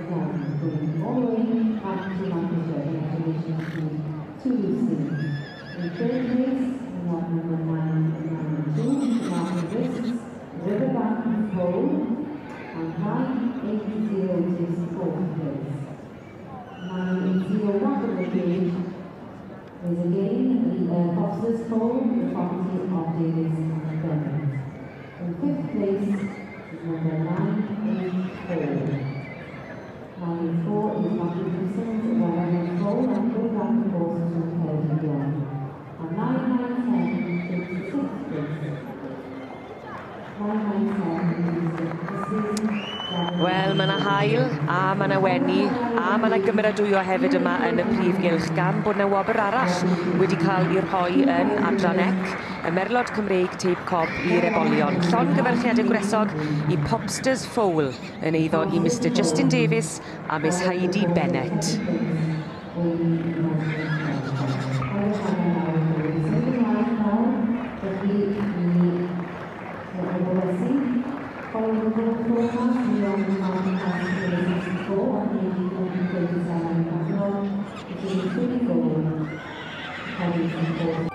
877, going all the way back to Lancashire. Congratulations to Lucy. In third place, we have number 992, Martin Risks, Riverbank Foal, and 980 is fourth place. 901 of the cage is again the Foster's Foal, the property of Davis and Bennett. In fifth place is number 984. 984 is Matthew Gibson's Wyoming Foal, and goes back of course to Kelsey Young. And 997 takes the sixth place. 997 is Mrs. Wel, mae yna haul, a mae yna wenu, a mae yna gymeradwyo hefyd yma yn y prif gylch, gan bod yna wobr arall wedi cael ei rhoi yn adran C, y Merlod Cymreig Teip Cob i'r Ebolion. Llongyfarchiadau gwresog i Popsters Foal yn eiddo i Mr Justin Davies a Miss Heidi Bennett. Following the goal forecast, we are on the market price for the 64 and the 37 catalog, which is 24,